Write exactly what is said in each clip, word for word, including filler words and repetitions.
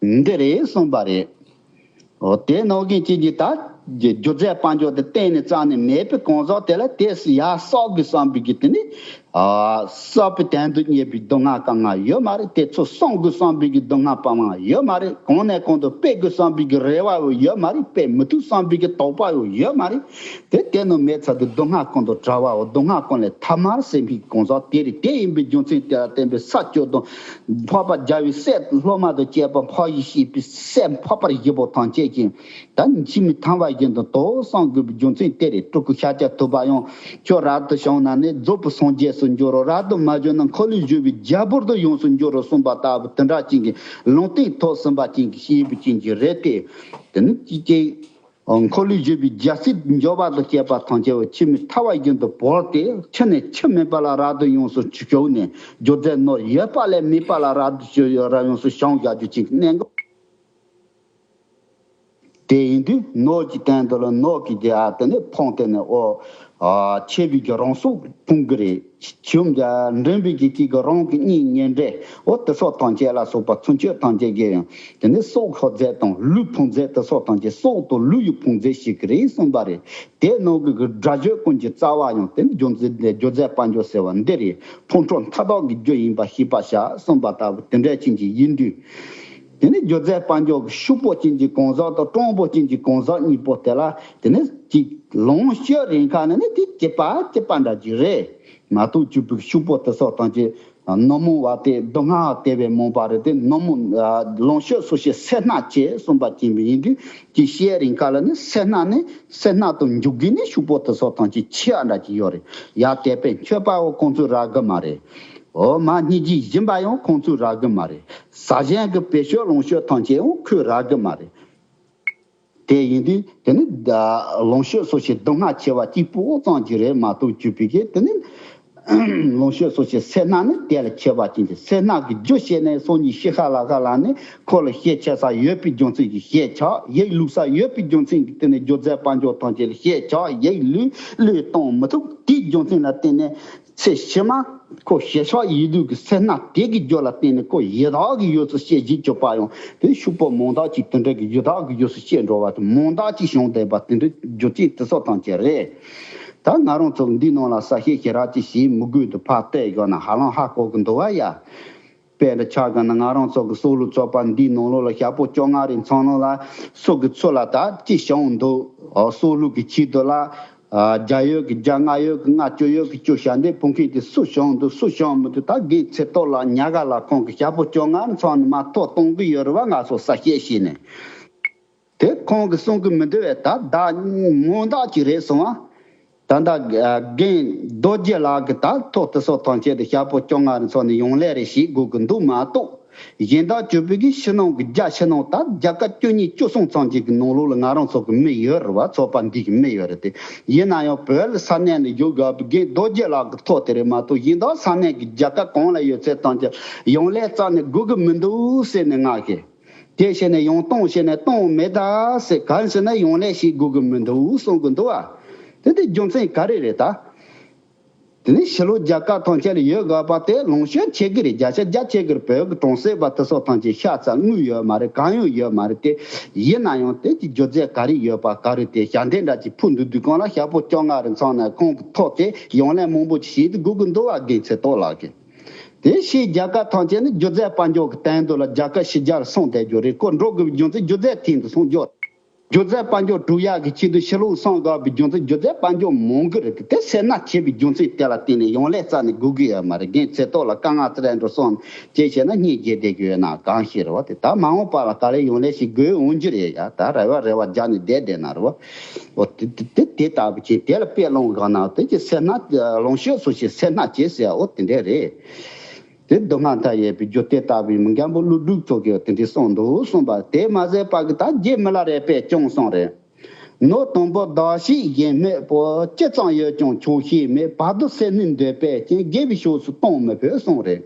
འདི་རེད་གསུངས་པ་རེད། འོ་དེ་ནང་གི་ཅིག་གི་ད་རྒྱུ་རྫས་དཔལ་འབྱོར་དེ་གཏན་ནས་རྩ་ནས་མེད་པའི་གང་ཟག་དེ་ལ་དེ་སུ་ཡར་གསོག་དགོས་བསམ་པའི་གི་དེ་ནི་ཨ་གསོག་པའི་དོན་དུ་རྙེད་པའི་སྡུག་བསྔལ་གང་ང་ཡོད་མ་རེད། དེ་ཚོ་སྲུང་དགོས་བསམ་པའི་གི་སྡུག་བསྔལ་སྤང་བ་ཡོད་མ་རེད། གང་ནས་གང་དུ་སྤེལ་དགོས་བསམ་པའི་གི་རེ་བ་ཡོད་མ་རེད། སྤེལ་མི་ཐུབ་བསམ་པའི་གི་དོགས་པ་ཡོད་མ་རེད། དེ་དེ་ནི་མེད་ཚར་དུས་སྡུག་བསྔལ་ཀུན་ཏུ་བྲལ་བའོ། སྡུག་བསྔལ་ཀུན་ལས་ཐ་མར་སེམས་ཤིང་གང་ཟག་དེ་རེད། དེ་ཡིན་པའི་རྒྱུ་མཚན་དེ་ལ་བརྟེན་པའི་ས་བཅུ་དང་འཕགས་པ་རྒྱལ་བའི་སྲས་སློབ་མ་དང་བཅས་པ་འཕགས་ཞེས་བྱ་བའི་སྲས་འཕགས་པ་ཡི་བོ་ཐམས་ཅད་ཀྱིས་ད་འཆི་མེད་ཐར་བ་བཞིན་དུ་ཐོབ་བསམ་དགོས་པའི་རྒྱུ་མཚན་དེ་རེད། སྤྲུལ་སྐུ་ཤཱཀྱ་ཐུབ་པ་ཡང་ཁྱོད་རབ་ཏུ་བྱུང་ན་ནི་རྫོགས་པའི་སངས་རྒྱས་སུ་འགྱུར་རོ། རབ་ཏུ་མ་བྱུང་ན་འཁོར་ལོས་སྒྱུར་བའི་རྒྱལ་པོར་དུ་ཡོངས་སུ་འགྱུར་རོ་གསུངས་པ་ལྟ་བུ་དེ་འདྲ་ཅན་གྱི་ལུང་བསྟན་ཐོབ་ཟིན་པ་ཅན་གྱི་སྐྱེས་བུ་ཅན་གྱི་རེད་དེ། དེ་ནི་ཅི་སྐྱེ། འཁོར་ལོས་སྒྱུར་བའི་རྒྱལ་སྲིད་འབྱོར་པ་དང་བཅས་པ་ཐམས་ཅད་འཆི་མེད་ཐར་བ་བཞིན་དུ་བོར་ཏེ། འཆི་ནས་འཆི་མེད་པ་ལ་རབ་ཏུ་ཡོངས་སུ་བྱོན་ནས་སྒྱུ་རྩལ་ནོར་ཡོད་པ་ལས་མེད་པ་ལ་རབ་ཏུ་བྱོན་རབ་ཡོངས་སུ་བྱང་བཞག་རྒྱུ་ཅན་གྱི་གནད་འགག་དེ་ཡིན་དུས་ནོར་གྱི་སྟེང་དུ་ལ་ནོར་གྱི་རྒྱུ་ཨ་དེ་ནི་ཕུང་སྟེ་ནི་ཨོ། ཨ་ཆེ་བའི་གི་རང་སྲོག་ཕུང་གི་རེད། ཆུམ་རྒྱ་འདྲེན་པའི་གི་གཅིག་གི་རང་གི་གཉེན་ཉེ་འབྲེལ་འོ་དེ་སོགས་ཐམས་ཅད་ལ་སོགས་པ་ཚུན་ཆད་ཐམས་ཅད་ཀྱི་ཡང་དེ་ནི་སྲོག་ཤོར་རྫས་དང་ལུས་ཕུང་རྫས་དེ་སོགས་ཐམས་ཅད་སྲོག་དང་ལུས་ཡི་ཕུང་རྫས་ཤིག་གི་རེད་གསུངས་པ་རེད། དེ་ནང་གི་གི་སྒྲ་བརྗོད་ཀུན་གྱི་རྩ་བ་ཡང་དེ་ནི་སྒྱུ་རྩལ་སྒྱུ་རྩལ་དཔལ་འབྱོར་ཟེར་བ་འདི་རེད། ཕུང་ཁྲོལ་མཐའ་དག་གི་རྒྱུ་ཡིན་པ་ཤེས་པར་བྱ་གསུངས་པ་ལྟ་བུ་དེ་འདྲ་ཅན་གྱི་ཡིན་དུས། དེ་ནི་སྒྱུ་རྩལ་དཔལ་འབྱོར་གྱི་ཕྱུག་པོ་ཅན་གྱི་གང་ཟག་དང་སྤྲང་པོ་ཅན་གྱི་གང་ཟག་གཉིས་པོ་དེ་ལ་དེ་ནི་ཅིག་ལོངས་སྤྱོད་རིང་ཁ་ནི་ནི་དེ་སྐྱིད་པ་སྐྱིད་པ་འདྲ་ཅིག་རེད་མ་གཏོགས་ཕྱུག་པོའི་ཕྱུག་པོ་དེ་སོགས་དང་ཅིག་ནོར་མོངས་པ་དེ་སྡུག་བསྔལ་དེ་བས་མང་པ་རེད་དེ་ནོར་མོངས་ལོངས་སྤྱོད་སོགས་ཞེས་སེར་སྣ་བྱེད་གསུངས་པ་ཅན་པ་ཡིན་དུས་ཅིག་བཤད་རིང་ཁ་ལ་ནི་སེར་སྣ་ནི་སེར་སྣ་དང་འཇུག་གི་ནི་ཕྱུག་པོ་དེ་སོགས་དང་ཅིག་ཆེ་བ་འདྲ་ཅིག་ཡོད་རེད། ཡ་དད་པས་མཆོད་པའོ་ཁོང་ཚོས་རག་གི་མ་རེད། འོ་མ་སྙིང་རྗེས་སྦྱིན་པ་ཡང་ཁོང་ཚོས་རག་གི་མ་རེད། ཟ་གཞན་གྱི་བེ་སྤྱོད་ལོངས་སྤྱོད་ཐམས་ཅད་ཡང་ཁོས་རག་གི་མ་རེད། དེ་ཡིན་དུས་དེ་ནི་ལོངས་སྤྱོད་སོགས་ཞེས་སྡུག་བསྔལ་ཆེ་བ་གཅིག་པུ་ཙམ་གྱིས་རེད་མ་གཏོགས་ཕྱུག་པོའི་གི་དེ་ནི་ལོངས་སྤྱོད་སོགས་ཞེས་སེར་སྣ་ནི་དེ་ལ་ཆེ་བ་ཅན་གྱི་སེར་སྣ་གི་རྒྱུ་བཤད་ནས་སང་ཉིན་ཤི་ཁ་ལ་ཁ་ལ་ནི་ཁོ་ལ་ཤེད་ཆེ་ས་ཡོད་པའི་རྒྱུ་མཚན་གྱིས་ཤེད་ཆག་ཡིད་ལུག་ས་ཡོད་པའི་རྒྱུ་མཚན་གྱིས་དེ་ནི་སྒྱུ་རྩལ་དཔལ་འབྱོར་ཐམས་ཅད་ལ་ཤེད་ཆག་ཡིད་ལུག་ལུས་གཏོང་མི་ཐུབ་དེའི་རྒྱུ་མཚན་ལ་བརྟེན་ནས། ཚེ་ཕྱི་མ་ཁོ་ཞེ་ཆགས་ཡིད་སྡུག་གི་སེར་སྣ་དེ་གི་རྒྱུ་ལ་བརྟེན་ནས་ཁོ་ཡི་དྭགས་ཀྱི་ཡུལ་དུ་སྐྱེ་བཞིན་གྱུར་པ་ཡང་དེ་ཕྱུག་པོ་མང་དག་ཅིག་དེ་འདྲ་གི་ཡི་དྭགས་ཀྱི་ཡུལ་དུ་སྐྱེ་འགྲོ་བ་དེ་མང་དག་ཅིག་བྱུང་བསྡད་པ་དེ་འདྲ་རྒྱུ་རྐྱེན་དེ་ཚོ་ཐམས་ཅད་རེད། ད་ང་རང་ཚོ་འདི་ནང་ལ་གསལ་བཤད་ཞེ་དྲག་ཅིག་བྱེད་མི་དགོས་འདུག་ཕར་བལྟས་དགོས་ན་ཧ་ལམ་ཧ་གོ་གི་འདུག་བ་ཡ། དཔེ་འདྲ་ཆགས་གི་ན་ང་རང་ཚོ་གི་སྲོག་ལུས་ཚོགས་པ་འདིའི་ནང་ལོགས་ལ་ཞག་པོ་བཅོ་ལྔ་རིང་ཚང་ལོ་ལ་སྲོག་གི་ཚུལ་ལ་ད་ཅི་བྱུང་འདུག་སྲོག་ལུས་ཀྱི་ཆེད་དུ་ལ། རྒྱ་ཡོད་ཀྱི་རྒྱ་ལྔ་ཡོད་ཀྱི་ལྔ་བཅུ་ཡོད་ཀྱི་བཅུ་ཞལ་འདེབས་ཕུལ་མཁན་དེ་སུ་བྱུང་འདུག་སུ་བྱུང་མི་འདུག་ད་རྒན་ཚེ་ཏོག་ལགས་ཉག་ག་ལ་ཁོང་གི་ཞག་པོ་བཅོ་ལྔ་རིང་ཚང་ནས་མ་ཐོ་གཏོང་གི་ཡོད་རེད་བ་ང་ཚོ་གསལ་བཤད་བྱས་ནས། དེ་ཁོང་གིས་གསུང་གི་མི་འདུག་བས་ད་བདག་སྔོན་བདག་ཅིག་རེད་སོང་ཨ། ད་ལྟ་རྒན་རྡོ་རྗེ་ལགས་ཀྱིས་ད་ཐོག་དེ་སོགས་ཐམས་ཅད་དུ་ཞག་པོ་བཅོ་ལྔ་རིང་ཚོགས་ནས་ཡོང་ལེ་རེ་བྱེད་དགོས་ཀྱི་འདུག་མ་གཏོགས། གཞན་དག་བཅུ་པའི་གི་ཕྱི་ནང་གི་རྒྱ་ཕྱི་ནང་ད་རྒྱལ་ཁབ་བཅུ་གཉིས་བཅུ་གསུམ་ཚང་གཅིག་གི་ནང་ལོགས་ལ་ང་རང་ཚོ་གི་མི་ཡོད་རེད་བ། ཚོགས་པ་འདི་གི་མི་ཡོད་རེད་དེ། ཡིན་ན་ཡང་བོད་ལ་ས་གནས་ནས་བཞུགས་དགོས་པའི་རྒན་རྡོ་རྗེ་ལགས་ཀྱི་ཐོག་དེ་རེད་མ་གཏོགས་གཞན་དག་ས་གནས་ཀྱི་རྒྱལ་ཁབ་གང་ལ་ཡོད་ཚད་ཐམས་ཅད་ཡོང་ལེ་རྩ་ནས་དགོས་ཀྱི་མི་འདུག་ཟེར་ནས་ང་གིས། དེ་བྱས་ནས་ཡང་གཏོང་བྱས་ནས་གཏོང་མེད་ད་ཟེར་གང་ཟེར་ན་ཡོང་ལེ་ཞིག་དགོས་ཀྱི་མི་འདུག་གསུང་གི་འདུག་བ། དེ་དེ་རྒྱུ་མཚན་ག་རེ་རེད་ད། དེ་ནི་ཕྱི་ལོགས་རྒྱལ་ཁབ་ཐམས་ཅད་ལ་ཡོད་དགོས་པ་དེ་ལོངས་སྤྱོད་ཆེ་གི་རེད། བརྒྱ་ཆ་བརྒྱ་ཆེ་གི་རེད། བོད་ཀྱི་གྲོང་གསེབ་པ་དེ་ཚོ་ཐམས་ཅད་ཤ་ཚ་དངུལ་ཡོད་མ་རེད། གང་ཡང་ཡོད་མ་རེད་དེ། ཡིན་ན་ཡང་དེ་གི་སྒྱུ་རྩལ་ག་རེ་ཡོད་པ་ག་རེ་དེ་ཞལ་འདེབས་འདྲ་ཅིག་ཕུལ་འདུག་དུས་གང་ལ་ཞག་པོ་བཅོ་ལྔ་རིང་ཚང་ནས་ཁོང་གི་ཐོག་དེ་ཡོང་ལེ་མང་པོ་ཅིག་བྱེད་དུ་དགོས་ཀྱི་འདུག་བ་རྒན་ཚེ་ཏོག་ལགས་ཀྱིས། དེ་ཕྱིའི་རྒྱལ་ཁབ་ཐམས་ཅད་ནི་སྒྱུ་རྩལ་དཔལ་འབྱོར་གྱི་དོན་དུ་ལ་རྒྱལ་ཁབ་ཕྱི་རྒྱལ་སོང་བསྡད་རྒྱུ་རེད། ཁོ་འགྲོ་དགོས་པའི་རྒྱུ་མཚན་སྒྱུ་རྩལ་ཐིང་དུ་སོང་རྒྱུ། སྒྱུ་རྩལ་དཔལ་འབྱོར་སྒྲུབ་ཡག་གི་ཆེད་དུ་ཕྱི་ལོགས་སོང་དགོས་པའི་རྒྱུ་མཚན་སྒྱུ་རྩལ་དཔལ་འབྱོར་མང་གི་རེད། དེ་སེར་སྣ་ཆེ་བའི་རྒྱུ་མཚན་དེ་ལ་བརྟེན་ནས་ཡོང་ལེ་རྩ་ནས་དགོས་ཀྱི་ཡོད་མ་རེད། རྒན་ཚེ་ཏོག་ལ་དཀའ་ངལ་ཙི་རེ་འགྲོ་སོང་ཅེས་བྱས་ན་སྙིང་རྗེ་བསྡད་ཀྱི་ཡོད་ན་གང་ཤེས་རེད་བ། དེ་ད་མ་འོངས་པ་ལ་ག་ལེ་ཡོང་ལེ་ཞིག་དགོས་འོང་རྒྱུ་རེད་ཡ། ད་རེ་བ་རེ་བ་རྒྱག་ནས་བསྡད་བསྡད་ན་རེད་བ། འོ་དེ་དེ་དེ་དེ་ལྟ་བུ་ཅིག་དེ་ལ་དཔེ་ལོངས་གང་ན་དེ་ཀྱི་སེར་སྣ་ལོངས་སྤྱོད་སོགས་ཞེས་སེར་སྣ་བྱེད་ཟེར་འོ་དེ་འདྲས་རེད། དེ་སྡུག་བསྔལ་མཐའ་ཡས་པའི་རྒྱུ་དེ་ལྟ་བུའི་མི་རྒན་པོ་ཀླུ་སྒྲུབ་མཆོག་གིས་དེ་འདྲས་གསུངས་འདུག་གསུངས་པ་དེ་མ་ཟད་པ་གི་ད་རྗེ་མི་ལ་རས་པས་ཀྱང་གསུངས་རེད། ནོར་དང་པོ་བདག་བྱས་གཞན་སྨོད་པོ། ཅི་ཙམ་ཡོད་ཀྱང་ཆོག་ཤེས་མེད། བར་དུ་སེར་སྣའི་འདོད་པས་རྐྱེན། དགེ་བའི་ཕྱོགས་སུ་གཏོང་མི་ཕོད་གསུངས་རེད།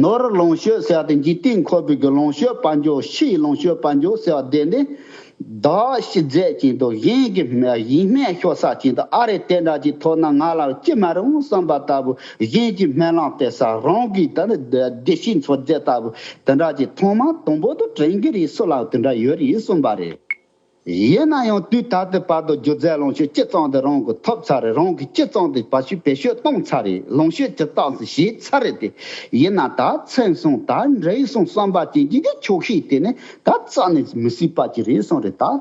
ནོར་ལོངས་སྤྱོད་ཟེར་བ་དེ་འཇིག་རྟེན་འཁོར་བའི་གི་ལོངས་སྤྱོད་དཔལ་འབྱོར་ཕྱིའི་ལོངས་སྤྱོད་དཔལ་འབྱོར་ཟེར་བ་དེ་ནི། བདག་ཤི་རྫས་ཅན་དུ་གཞན་གྱི་སྨན་ཡིན་སྨན་ཤོར་ས་ཅན་དུ་ཨ་རེ་དེ་འདྲ་ཅིག་ཐོབ་ན་ང་ལ་ཅི་མ་རུང་བསམ་པ་ལྟ་བུ་གཞན་གྱི་སྨན་ལམ་དེ་ས་རང་གིས་ད་ནི་བདེ་སྐྱིད་འཚོལ་རྫས་ལྟ་བུ་དེ་འདྲ་ཅིག་ཐོག་མ་དང་པོ་དུ་དྲན་གྱི་རེད། སུ་ལ་དེ་འདྲ་ཡོད་རེད་གསུངས་པ་རེད། ཡིན་ན་ཡང་དུས་ད་ལྟའི་བར་དུ་སྒྱུ་རྩལ་ལོངས་སྤྱོད་ཅི་ཙམ་དེ་རང་གིས་ཐོབ་ཚར་རེད། རང་གིས་ཅི་ཙམ་དེ་བེད་སྤྱོད་བེད་སྤྱོད་གཏོང་ཚར་རེད། ལོངས་སྤྱོད་ཇི་ལྟར་བྱས་ཚར་རེད་དེ། ཡིན་ན་ད་ཚིམ་སོང་ད་འགྲིག་སོང་བསམ་པ་ཅན་གྱི་གི་ཆོག་ཤེས་དེ་ནི་ད་རྩ་ནས་མི་སྲིད་པ་ཅིག་རེད་གསུངས་རེད་ད།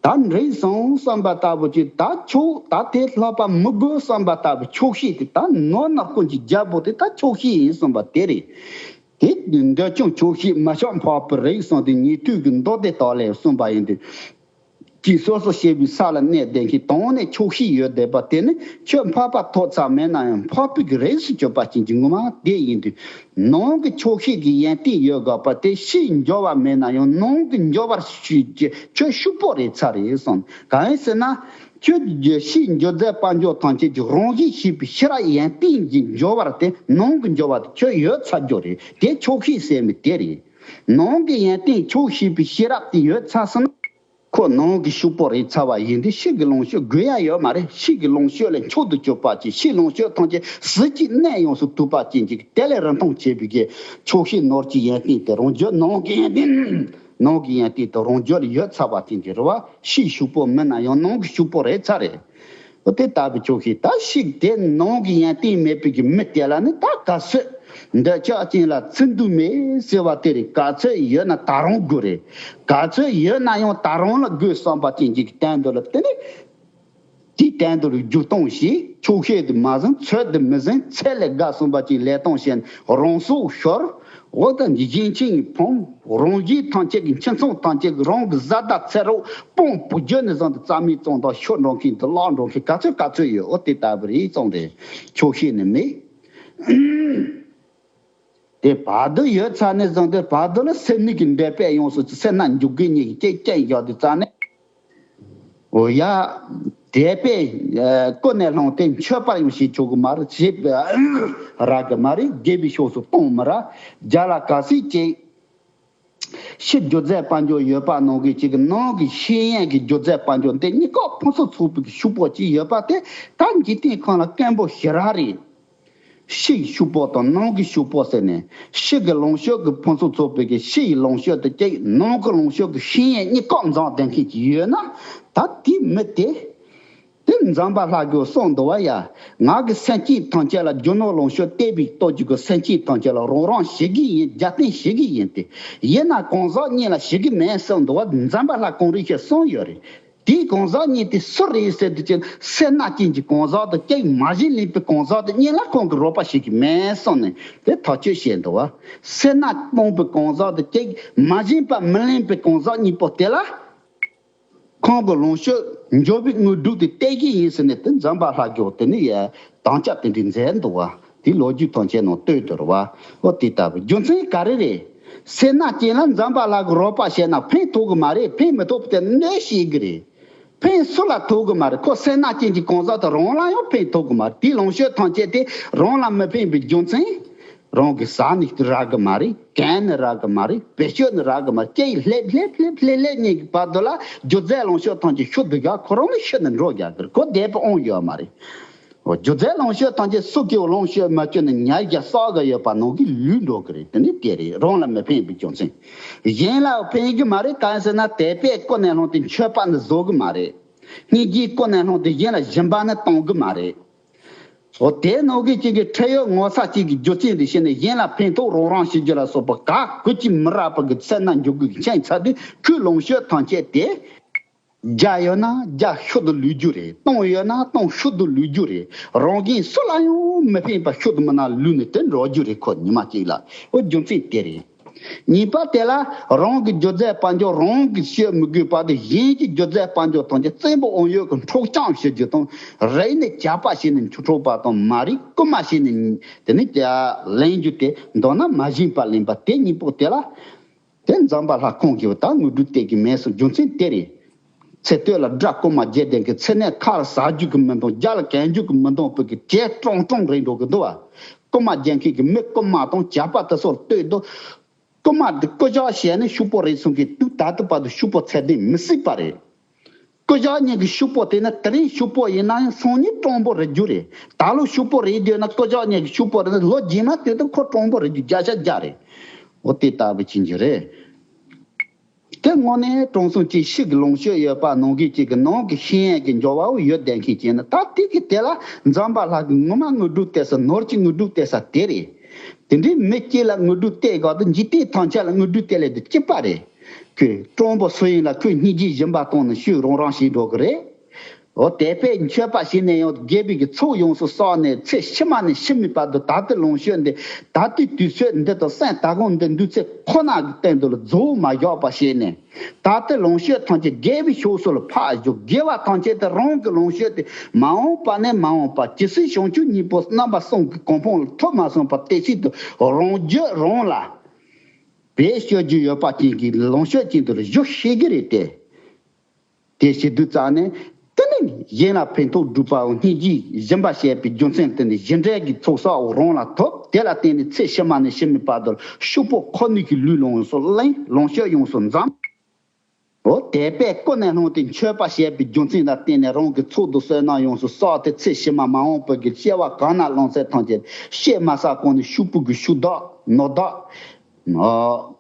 ད་འགྲིག་སོང་བསམ་པ་ལྟ་བུ་ཅིག་ད་ཆོག་ད་དེ་ལྷག་པ་མི་དགོས་བསམ་པ་ལྟ་བུ་ཆོག་ཤེས་དེ་ད་ནོར་ནག་ཀུན་གྱི་རྒྱལ་པོ་དེ་ད་ཆོག་ཤེས་ཡིན་བསམ་པ་དེ་རེད། དེ་འདོད་ཆུང་ཆོག་ཤེས་མ་ཆགས་འཕགས་པའི་རིགས་སོང་དེ་ཉན་ཐོས་ཀྱི་མདོ་སྡེ་དག་ལས་གསུངས་པ་ཡིན་ཏེ། ཅིག་སོ་སོ་སྐྱེ་བོའི་ས་ལ་གནས་བསྡད་མཁན་དོན་ནས་ཆོག་ཤེས་ཡོད་བསྡད་པ་དེ་ནི་ཁྱོད་འཕགས་པ་ཐོབ་ཚར་མེད་ན་ཡང་འཕགས་པའི་གི་རིགས་སུ་གྱུར་པ་ཅན་གྱི་ངོ་མ་དེ་ཡིན་དུས། ནང་གི་ཆོག་ཤེས་ཀྱི་ཡོན་ཏན་ཡོད་དགོས་པ་དེ་ཕྱིའི་འབྱོར་བ་མེད་ན་ཡང་ནང་གི་འབྱོར་བར་ཤེས་ཀྱི་ཁྱོད་ཕྱུག་པོ་རེད་ཚར་རེད་གསུངས། གང་ཡིན་ཟེར་ན། ཁྱོད་ཀྱི་ཕྱིའི་སྒྱུ་རྩལ་དཔལ་འབྱོར་ཐམས་ཅད་ཀྱི་རང་བཞིན་ཤེས་པའི་ཤེས་རབ་ཡོན་ཏན་གྱི་འབྱོར་བར་དེ་ནང་གི་འབྱོར་བ་དེ་ཁྱོད་ཡོད་ཚར་རྒྱུ་རེད། དེ་ཆོག་ཤེས་ཟེར་མི་དེ་རེད། ནང་གི་ཡོན་ཏན་ཆོག་ཤེས་པའི་ཤེས་རབ་དེ་ཡོད་ཚར་སོང་ན། ཁོ་ནང་གི་ཕྱུག་པོ་རེད་ཚར་བ་ཡིན་དུས་ཕྱི་གི་ལོངས་སྤྱོད་དགོས་ཡ་ཡོད་མ་རེད། ཕྱི་གི་ལོངས་སྤྱོད་ལས་མཆོག་ཏུ་གྱུར་པ་ཅིག་ཕྱིའི་ལོངས་སྤྱོད་ཐམས་ཅད་ཟིལ་གྱིས་གནོན་ཡོངས་སུ་དུད་པ་ཅན་གྱི་དེ་ལས་རིན་ཐང་ཆེ་བའི་གི་ཆོག་ཤེས་ནོར་གྱི་ཡོན་ཏན་དེ་རང་རྒྱུད་ནང་གི་ཡོན་ཏན། ནང་གི་ཡོན་ཏན་དེ་རང་རྒྱུད་ལ་ཡོད་ཚར་བ་དེ་འདྲ་རེད་བ། ཕྱིའི་ཕྱུག་པོ་མིན་ན་ཡང་ནང་གི་ཕྱུག་པོ་རེད་ཚར་རེད། འོ་དེ་ལྟ་བུ་ཆོག་ཤེས་ད་ཕྱི་དེ་ནང་གི་ཡོན་ཏན་མེད་པའི་གི་མི་དེ་ལ་ནི་ད་ག་ཚོད་འདོད་ཆགས་ཅན་ལ་ཚིམ་དུས་མེད་ཟེར་བ་དེ་རེད། ག་ཚོད་ཡོད་ན་ད་རུང་དགོས་རེད། ག་ཚོད་ཡོད་ན་ཡང་ད་རུང་ལ་དགོས་བསམ་པ་ཅན་གྱི་གཏན་དུ་ལ་དེ་ནི། དེའི་སྟེང་དུ་རྒྱུ་གཏོང་ཞིང་ཆོག་ཤེས་དུ་མ་ཟིན་ཚོད་དུ་མི་ཟིན་ཚད་ལས་བརྒལ་སོང་པ་ཅིག་ལས་གཏོང་བྱས་ནས་རང་སྲོག་ཤོར། འོ་ད་འདི་གཞན་ཕྱིར་ཕོངས་རང་རྒྱུད་ཐམས་ཅད་ཀྱི་ཁྱིམ་ཚང་ཐམས་ཅད་ཀྱི་རང་གི་བཟའ་ཟླ་ཚེ་རོགས་སྤུན་བུ་རྒྱུད་ནས་བཟུང་སྟེ་རྩ་མེད་བཙོང་དང་ཤོར་འགྲོ་མཁན་དུ་བརླག་འགྲོ་མཁན་ག་ཚོད་ག་ཚོད་ཡོད། འོ་དེ་ལྟ་བུ་རེད་གསུངས་ཏེ་ཆོག་ཤེས་ནི་མེད། དེ་བར་དུ་ཡོད་ཚར་ནས་བཟུང་སྟེ་བར་དུ་ལ་སེམས་ནུས་ཀྱི་འདོད་པས་ཡོངས་སུ་སེར་སྣ་འཇོག་གི་ཉིད་ཀྱི་རྐྱེན་བཞག་དུས་ཙ་ནས། འོ་ཡ། དད་པས་ཀུན་ནས་བསླངས་ཏེ་མཆོད་པར་ཡང་བྱེད་ཆོག་གི་མ་རེད། བྱེད་རག་གི་མ་རེད། དགེ་བའི་ཕྱོགས་སུ་གཏོང་མི་རག་རྒྱ་ལ་ག་ཚོད་ཅིག་ཕྱི་སྒྱུ་རྩལ་དཔལ་འབྱོར་ཡོད་པ་ནང་གི་གཅིག་གི་ནང་གི་ཤེས་ཡོན་གྱི་སྒྱུ་རྩལ་དཔལ་འབྱོར་འདི་གཉིས་ཀ་ཕུན་སུམ་ཚོགས་པའི་ཕྱུག་པོ་གཅིག་ཡོད་པ་དེ་ད་འཇིག་རྟེན་ཁམས་ལ་དཀོན་པོ་ཞེ་དྲག་རེད། ཕྱིའི་ཕྱུག་པོ་དང་ནང་གི་ཕྱུག་པོ་ཟེར་ནས་ཕྱི་གི་ལོངས་སྤྱོད་ཀྱི་ཕུན་སུམ་ཚོགས་པའི་གི་ཕྱི་ཡི་ལོངས་སྤྱོད་དེ་གཅིག་ནང་གི་ལོངས་སྤྱོད་ཀྱི་ཤེས་ཡོན་གཉིས་ཀ་འཛོམས་ལྡན་མཁན་གྱི་ཡོད་ན་ད་དེ་མི་དེ། དེ་འཛམ་བུ་ལྷ་གིས་གསུངས་འདུག་བ་ཡ། ང་གི་སེམས་ཅན་ཐམས་ཅད་ལ་རྒྱུ་ནོར་ལོངས་སྤྱོད་བལྟས་པའི་སྟོབས་ཀྱིས་གི་སེམས་ཅན་ཐམས་ཅད་ལ་རོགས་རམ་བྱེད་ཀྱི་ཡིན། རྒྱབ་རྟེན་བྱེད་ཀྱི་ཡིན་ཏེ། ཡིན་ན་གང་ཟག་གཉིས་ལ་བྱེད་ཀྱི་མེད་གསུངས་འདུག་བ། འཛམ་བུ་ལྷ་གངས་རི་ཞེས་གསུངས་ཡོད་རེད། དེའི་གང་ཟག་གཉིས་དེ་སུ་རེད་ཟེར་དུས་ཀྱི་སེར་སྣ་ཅན་གྱི་གང་ཟག་དང་སྐྱེས་མ་བྱིན་ལེན་པའི་གང་ཟག་དེ་གཉིས་ལ་ཁོང་གིས་རོགས་པ་བྱེད་ཀྱི་མེད་གསུངས་ནས་དེ་ཐག་གཅོད་བྱས་འདུག་བ། སེར་སྣ་སྤངས་པའི་གང་ཟག་དང་སྐྱེས་མ་བྱིན་པ་མི་ལེན་པའི་གང་ཟག་གཉིས་པོ་དེ་ལ། ཁོང་གི་ལོངས་སྤྱོད་འབྱོར་བའི་དངོས་གྲུབ་དེ་སྟེར་གྱི་ཡིན་ཟེར་ནས་དེ་འཛམ་བུ་ལྷ་གིས་དེ་ནི་ཡ་དམ་བཅའ་དེ་འདྲའི་མཛད་འདུག་བ། དེ་ལོ་རྒྱུས་ཐམས་ཅད་ནང་ལྟོས་དོར་བ། ཨོ་དེ་ལྟ་བུ་རྒྱུ་མཚན་ག་རེ་རེད། སེར་སྣ་ཅན་ལ་འཛམ་བུ་ལྷ་གིས་རོགས་པ་བྱས་ན་ཕན་ཐོགས་ཀྱི་མ་རེད། ཕན་མི་ཐོགས་པ་དེ་གནོད་བྱེད་ཀྱི་རེད། ཕན་སུ་ལ་ཐོགས་ཀྱི་མ་རེད། ཁོ་སེར་སྣ་ཅན་གྱི་གང་ཟག་དེ་རང་ལ་ཡང་ཕན་ཐོགས་ཀྱི་མ་རེད། དེའི་ལོངས་སྤྱོད་ཐམས་ཅད་དེ་རང་ལ་མི་ཕན་པའི་རྒྱུ་མཚན། རང་གི་ཟ་ནི་རག་གི་མ་རེད། གྱོན་ནི་རག་གི་མ་རེད། བེད་སྤྱོད་ནི་རག་གི་མ་རེད། སྐྱེ་ཡི་ལྷེབ་ལྷེབ་ལྷེབ་ལྷེབ་ལྷེབ་གཉིས་ཀྱི་བར་དུ་ལ་སྒྱུ་རྩལ་ལོངས་སྤྱོད་ཐམས་ཅད་ཤུལ་དུ་བཞག་ཁོ་རང་ནི་ཤི་ནས་འགྲོ་རྒྱག་གི་རེད། ཁོ་བསྡད་པའི་དབང་ཡོད་མ་རེད། འོ་སྒྱུ་རྩལ་ལོངས་སྤྱོད་ཐམས་ཅད་སུ་གིས་ལོངས་སྤྱོད་མ་བཅོས་ནས་ཉར་རྒྱ་བསགས་ག་ཡོད་པ་ནང་གི་ལུས་འགྲོ་གི་རེད། དེ་ནི་དེ་རེད། རང་ལ་མི་ཕན་པའི་རྒྱུ་མཚན། གཞན་ལ་ཕན་གི་མ་རེད། གང་ཟེར་ན་དད་པས་ཀུན་ནས་བསླངས་ཏེ་མཆོད་པ་ནི་བཟོ་གི་མ་རེད། སྙིང་རྗེས་ཀུན་ནས་བསླངས་ཏེ་གཞན་ལ་སྦྱིན་པ་ནི་གཏོང་གི་མ་རེད། འོ་དེ་ནང་གི་གཅིག་གི་ཁྲེལ་ཡོད་ངོ་ཚ་གཅིག་གི་རྒྱུ་རྐྱེན་དེ་བྱས་ནས་གཞན་ལ་ཕན་ཐོགས་རོགས་རམ་བྱེད་རྒྱུ་ལ་སོགས་པ་ག་གུ་ཅི་མི་རག་པ་གི་སེར་སྣ་འཇོག་གི་ཁྱེད་ཚ་དུས་ཁོའི་ལོངས་སྤྱོད་ཐམས་ཅད་དེ། རྒྱ་ཡོད་ན་རྒྱ་ཤུལ་དུ་ལུས་རྒྱུ་རེད། སྟོང་ཡོད་ན་སྟོང་ཤུལ་དུ་ལུས་རྒྱུ་རེད། རང་གཞན་སུ་ལ་ཡང་མི་ཕན་པ་ཤུལ་དུ་མི་ན་ལུས་ནས་དེ་འགྲོ་རྒྱུ་རེད། ཁོ་ཉི་མ་གཅིག་ལ་འོ་རྒྱུ་མཚན་དེ་རེད། གཉིས་པ་དེ་ལ་རང་གི་སྒྱུ་རྩལ་དཔལ་འབྱོར་རང་གིས་སྤྱོད་མི་དགོས་པ་དེ་གཞན་གྱི་སྒྱུ་རྩལ་དཔལ་འབྱོར་ཐམས་ཅད་བཙན་པོ་དབང་ཡོད་ཀྱི་འཕྲོག་བཅོམ་བྱེད་རྒྱུ་དང་རེས་ནས་ཇག་པ་བྱས་ནས་འཕྲོག་པ་དང་མ་རིག་རྐུན་མ་བྱས་ནས་དེ་ནས་ལེན་རྒྱུ་དེ་མདོར་ན་མ་བྱིན་པ་ལེན་པ་དེ་གཉིས་པོ་དེ་ལ། དེ་འཛམ་བུ་ལྷ་ཁོང་གིས་ད་དངོས་གྲུབ་སྟེར་གྱི་མེད་སོང་རྒྱུ་མཚན་དེ་རེད། ཚེ་སྟོད་ལ་དགྲ་རྐུན་མ་བརྒྱད་ལྡན་གྱི་ཚེ་ནས་ཁ་ལ་ཟ་རྒྱུ་གི་མི་འདུག་རྒྱ་ལ་གན་རྒྱུ་གི་མི་འདུག་བོད་ཀྱི་བྱས་ཀྲོང་ཀྲོང་རེད་འགྲོ་གི་འདུག་བ། རྐུན་མ་རྒྱག་མཁན་གྱི་མི་རྐུན་མ་དང་ཇག་པ་དེ་ཚོར་ལྟོས་དུས། རྐུ་མ་འདི་རྐུ་ཇག་བྱས་ནས་ཕྱུག་པོ་རེད་གསུང་གི་འདུག་ད་ལྟ་བར་དུ་ཕྱུག་པོ་ཚད་ལྡན་མི་སྲིད་པ་རེད། རྐུ་ཇག་གཉིས་ཀྱི་ཕྱུག་པོ་དེ་ནི་དེ་རིང་ཕྱུག་པོ་ཡིན་ན་ཡང་སང་ཉིན་སྤྲང་པོ་རེད་རྒྱུ་རེད། ད་ལོ་ཕྱུག་པོ་རེད་རྒྱུ་ན་རྐུ་ཇག་གཉིས་ཀྱི་ཕྱུག་པོ་རེད་ན་ལོ་རྗེས་མ་དེ་དུས་ཁོ་སྤྲང་པོ་རེད་རྒྱུ་བརྒྱ་ཆ་བརྒྱ་རེད། འོ་དེ་ལྟ་བུ་ཅན་གྱི་རེད། དེ་དངོས་གནས་དྲང་སྲོང་གཅིག་ཤི་གི་ལོངས་སྤྱོད་ཡོད་པ་ནང་གི་གཅིག་གི་ནང་གི་ཤེས་ཡོན་གྱི་འབྱོར་བའོ་ཡོད་བསྡད་མཁན་གཅིག་ནི་ད་དེ་གི་དེ་ལ་འཛམ་བུ་གླིང་གི་ངོ་མ་དངོས་གྲུབ་སྟེར་ས་ནོར་གྱི་དངོས་གྲུབ་སྟེར་ས་དེ་རེད། དེ་འདྲའི་མི་གཅིག་ལ་དངོས་གྲུབ་སྟེར་དགོས་དུས་འཇིག་རྟེན་ཐམས་ཅད་ལ་དངོས་གྲུབ་སྟེར་ལས་དུ་གཅིག་པ་རེད། ཁོས་སྤྲང་པོ་སུ་ཡིན་ལ་ཁོས་སྙིང་རྗེ་སྦྱིན་པ་བཏང་ནས་ཤུལ་རང་རང་བྱེད་འགྲོ་གི་རེད། འོ་དེ་པས་མཆོད་པ་བྱས་ནས་ཡང་དགེ་བའི་གི་ཚོགས་ཡོངས་སུ་བསགས་ནས་ཚེ་ཕྱི་མ་ནས་ཕྱི་མའི་བར་དུ་ད་ལྟའི་ལོངས་སྤྱོད་འདི་ད་ལྟའི་དུས་ཚོད་འདི་དང་སེམས་ད་གོང་འདི་འདུག་ཚེ་ཁོ་ན་གི་སྟེང་དུ་ལ་རྫོགས་མ་བཞག་པ་བྱས་ནས་ད་ལྟའི་ལོངས་སྤྱོད་ཐམས་ཅད་དགེ་བའི་ཕྱོགས་སུ་ལ་ཕར་བཞུགས། དགེ་བ་ཐམས་ཅད་དེ་རང་གི་ལོངས་སྤྱོད་དེ་མ་འོངས་པ་ནས་མ་འོངས་པ་ཇི་སྲིད་བྱང་ཆུབ་སྙིང་པོ་རྣམ་པ་གསུམ་གྱི་གོ་འཕང་ལ་ཐོབ་མ་སོང་བར་དེ་སྲིད་དུ་རང་རྒྱུད་རང་ལ་བེད་སྤྱོད་རྒྱུ་ཡོད་པ་ཅན་གྱི་ལོངས་སྤྱོད་ཅན་དུ་ལ་བཞུགས་ཤེས་ཀྱི་རེད་དེ། དེ་བྱེད་དུས་ཙང་ནས་དེ་ནི་གཞན་ལ་ཕན་ཐོགས་སྒྲུབ་པའམ་སྙིང་རྗེ་སྦྱིན་པ་བྱས་པའི་རྒྱུ་མཚན་དེ་ནི་གཞན་འབྲས་ཀྱི་ཚོགས་བསགས་རང་ལ་ཐོབ། དེ་ལ་བརྟེན་ནས་ཚེ་ཕྱི་མ་ནས་ཕྱི་མའི་བར་དུ་ཕྱུག་པོ་ཁོ་ནའི་གི་ལུས་ལོངས་སུ་ལེན། ལོངས་སྤྱོད་ཡོངས་སུ་འཛོམས། འོ་དེ་པས་ཀུན་ནས་བསླངས་ཏེ་མཆོད་པ་བྱས་པའི་རྒྱུ་མཚན་ལ་བརྟེན་ནས་རང་གི་ཚོགས་འདུ་བསོད་ནམས་ཡོངས་སུ་བསགས་ཏེ་ཚེ་ཕྱི་མ་མ་འོངས་པའི་གི་སྐྱེ་བ་གང་ན་ལོངས་སྤྱོད་ཐམས་ཅད་བཤད་མ་ཟ་གོང་ནས་ཕྱུག་པོ་གི་ཕྱུག་བདག་ནོར་བདག་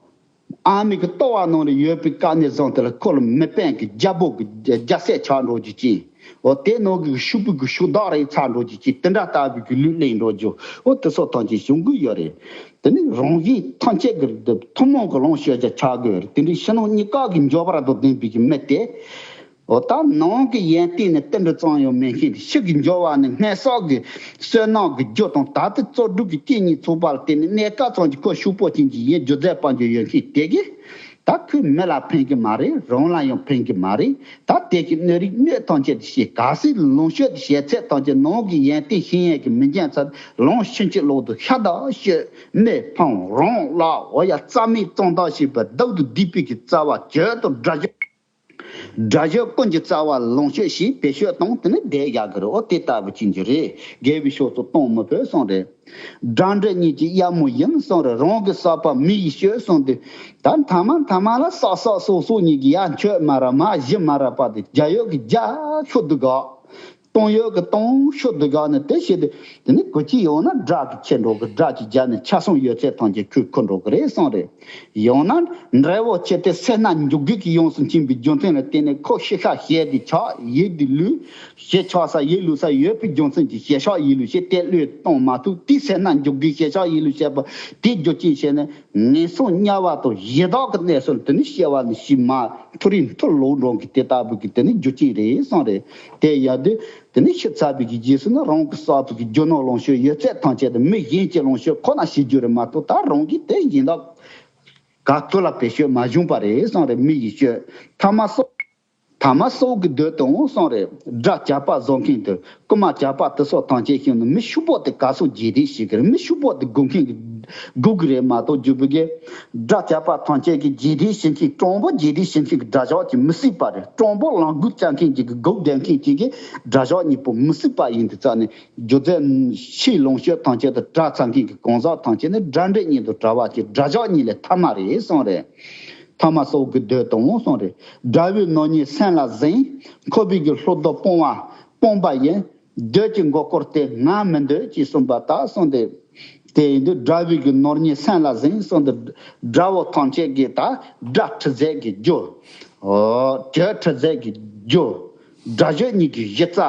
ཨ་མའི་གི་ལྟོ་བ་ནང་ལ་ཡོད་པའི་དཀའ་གནད་བཟང་དེ་ལ་ཁོ་ལ་མི་ཕན་གི་རྒྱལ་པོ་གི་རྒྱལ་སྲས་ཆགས་འགྲོ་རྒྱུ་ཅན། འོ་དེ་ནང་གི་ཕྱུག་པོ་གི་ཕྱུག་བདག་རེད་ཆགས་འགྲོ་རྒྱུ་ཅན། དེ་འདྲ་ལྟ་བུའི་གི་ལུས་ལེན་འགྲོ་རྒྱུ་འོ་དེ་སོགས་ཐམས་ཅད་བྱུང་གི་ཡོད་རེད། དེ་ནི་རང་བཞིན་ཐམས་ཅད་ཀྱི་ཐུན་མོང་གི་ལོངས་སྤྱོད་ཅིག་ཆགས་དགོས་རེད། དེ་འདྲའི་ཕྱི་ནང་གཉིས་ཀ་གི་འབྱོར་པ་དང་ལྡན་པའི་གི་མི་དེ། འོ་ད་ནང་གི་ཡོན་ཏན་ནི་ཏིལ་འབྲུ་ཙམ་ཡང་མེད་མཁན་དེ་ཕྱི་གི་འབྱོར་བ་ནི་སྔར་བསགས་ཀྱི་བསོད་ནམས་ཀྱི་རྒྱུ་དང་ད་ལྟ་བརྩོན་འགྲུས་ཀྱི་རྐྱེན་གཉིས་ཚོགས་པ་ལ་བརྟེན་ནས་གནས་སྐབས་ཙམ་གྱི་ཁོ་ཕྱུག་པོ་ཅན་གྱི་ཡིན་རྒྱུ་རྫས་དཔལ་འབྱོར་ཡོད་མཁན་དེ་གིས་ད་ཁོས་མི་ལ་ཕན་གྱི་མ་རེད། རང་ལ་ཡང་ཕན་གྱི་མ་རེད། ད་དེ་གི་སྣོད་རིགས་སྣོད་ཐམས་ཅད་དེ་བཤད་ག་སྲིད་ལོངས་སྤྱོད་དེ་བཤད་ཚད་ཐམས་ཅད་ནང་གི་ཡོན་ཏན་ཤེས་ཡོན་གྱི་མི་འཇོན་ཚད་ལོངས་ཕྱིན་ཅི་ལོག་ཏུ་ཤ་སྟག་ཤོད། མི་ཕམ་རང་ལ་འོ་ཡ་རྩ་མེད་གཙང་དག་བྱེད་པའི་བདག་ཏུ་བསྡུས་པའི་གི་རྩ་བ་བྱོས་དང་དགྲ་བཅོམ། དགྲ་བཅོམ་ཀུན་གྱི་རྩ་བ་ལོངས་སྤྱོད་ཞེས་བེད་སྤྱོད་བཏང་དེ་ནི་བསྡད་ཡག་གི་རེད། འོ་དེ་ལྟ་བུ་ཅན་གྱི་རེད། དགེ་བའི་ཕྱོགས་སུ་གཏོང་མི་ཕོད་གསུངས་རེད། དགྲ་འདྲེ་གཉིས་ཀྱི་གཡབ་མོ་ཡིན་གསུངས་རེད། རང་གི་བསགས་པ་མི་ཡིས་སྤྱོད་གསུངས་ཏེ། ད་མཐའ་མ་མཐའ་མ་ལ་བསགས་བསགས་གསོག་གསོག་གཉིས་ཀྱི་ཡར་མཆོད་མ་ར་མར་གཞི་མ་ར་པ་དེ་རྒྱ་ཡོད་ཀྱི་རྒྱ་ཤོད་དུ་དགའ། གཏོང་ཡོད་ཀྱི་གཏོང་ཤོད་དུ་དགའ་ནས་དེ་བྱས་ཏེ་དེ་ནི་གོ་ཅི་ཡོང་ན་དགྲ་གི་ཁྱེར་འགྲོ་གི་དགྲ་གི་རྒྱ་ནས་ཆ་སོང་ཡོད་ཚད་ཐམས་ཅད་ཁོས་ཁུར་འགྲོ་གི་རེད་གསུངས་རེད། ཡང་ན་འབྲས་བུ་ཆེ་སྟེ་སེར་སྣ་འཇུག་དགོས་ཀྱི་ཡོངས་སུ་འཛིན་པའི་རྒྱུ་མཚན་ལ་བརྟེན་ནས་ཁོ་ཤི་ཤ་ཞེ་དེ་ཆགས་ཡིད་དེ་ལུས། ཞེ་ཆགས་ས་ཡིད་ལུས་ས་ཡོད་པའི་རྒྱུ་མཚན་གྱིས་ཞེ་ཆགས་ཡིད་ལུས་ཞེ་དེ་བློས་གཏོང་མ་ཐུབ་དེ་སེར་སྣ་འཇུག་དགོས་ཞེ་ཆགས་ཡིད་ལུས་བྱས་པ་དེ་རྒྱུ་རྐྱེན་བྱས་ནས་ངན་སོང་དམྱལ་བ་དང་ཡི་དྭགས་ཀྱི་གནས་སུ་དེ་ནི་སྐྱེ་བ་ནི་ཤི་མ་ཐུ་རིང་ཐུར་ལོག་འགྲོ་གི་དེ་ལྟ་བུ་གི་དེ་ནི་རྒྱུ་རྐྱེན་རེད་གསུངས་རེད། དེ་ཡང་དེ་དེ་ནི་ཤི་ཚར་བའི་གི་རྗེས་སུ་ནི་རང་གི་བསགས་པའི་གི་རྒྱུ་ནོར་ལོངས་སྤྱོད་ཡོད་ཚད་ཐམས་ཅད་དེ་མི་གཞན་གྱི་ལོངས་སྤྱོད་ཁོ་ན་ཤི་རྒྱུ་རེད་མ་གཏོགས་ད་རང་གི་དེ་ཡིན་ད། ག་ཏུ་ལ་བེད་སྤྱོད་མ་བྱུང་བ་རེད་གསུངས་རེད། མི་ཡིས་སྤྱོད། ཐ་མ་སོགས། ཐ་མ་སོགས་ཀྱི་འདོད་དང་གསུངས་རེད། དགྲ་ཇག་པ་བཟོ་མཁན་དེ་རྐུ་མ་ཇག་པ་དེ་སོགས་ཐམས་ཅད་ཤེས་ནས་མི་ཕྱུག་པོ་དེ་ག་སོགས་རྗེས་དེད་ཤེས་ཀྱི་རེད། མི་ཕྱུག་པོ་དེ་སྒུག་མཁན་གྱི་སྒུག་གི་རེད་མ་གཏོགས་རྒྱུ་བུ་གས། དགྲ་ཇག་པ་ཐམས་ཅད་ཀྱི་རྗེས་དེད་ཤེས་མཁན་སྤྲང་པོ་རྗེས་དེད་ཤེས་མཁན་གྱི་དགྲ་ཇག་ཅིག་མི་སྲིད་པ་རེད། སྤྲང་པོ་ལག་འགུལ་བཅག་མཁན་ཅིག་གི་སྒུག་བསྡད་མཁན་ཅིག་གི་དགྲ་ཇག་གཉིས་པོ་མི་སྲིད་པ་ཡིན་དུས་ཙང་ནས། སྒྱུ་རྩལ་ཕྱིའི་ལོངས་སྤྱོད་ཐམས་ཅད་དུ་གྲགས་ཚར་མཁན་གྱི་གང་ཟག་ཐམས་ཅད་ནི་དགྲ་འདྲེ་གཉིས་དང་བྲལ་བ་ཅིག་དགྲ་ཇག་གཉིས་ལས་ཐ་མ་རེད་གསུངས་རེད། ཐ་མ་སོགས་ཀྱི་འདོད་དང་གསུངས་རེད། དགྲ་བོའི་ནོར་རྙེད་སེམས་ལ་ཟིན། འཁོར་བའི་གི་ལྷོ་ལྡོག་སྤོང་བ་སྤོང་པ་ཡིན། འདོད་ཀྱི་མགོ་སྐོར་དེ་ང་མི་འདོད་ཅེས་གསུངས་པ་ལྟར་གསུངས་ཏེ། དེ་ཡིན་དུས་དགྲ་བོའི་གི་ནོར་རྙེད་སེམས་ལ་ཟིན་གསུངས་ཏེ། དགྲ་བོ་ཐམས་ཅད་ཀྱི་ད་དགྲ་ཁྲི་ཟེར་གྱི་རྒྱུ། གྱོད་ཁྲི་ཟེར་གྱི་རྒྱུ། དགྲ་གཅོད་གཉིས་ཀྱི་གཞི་རྩ།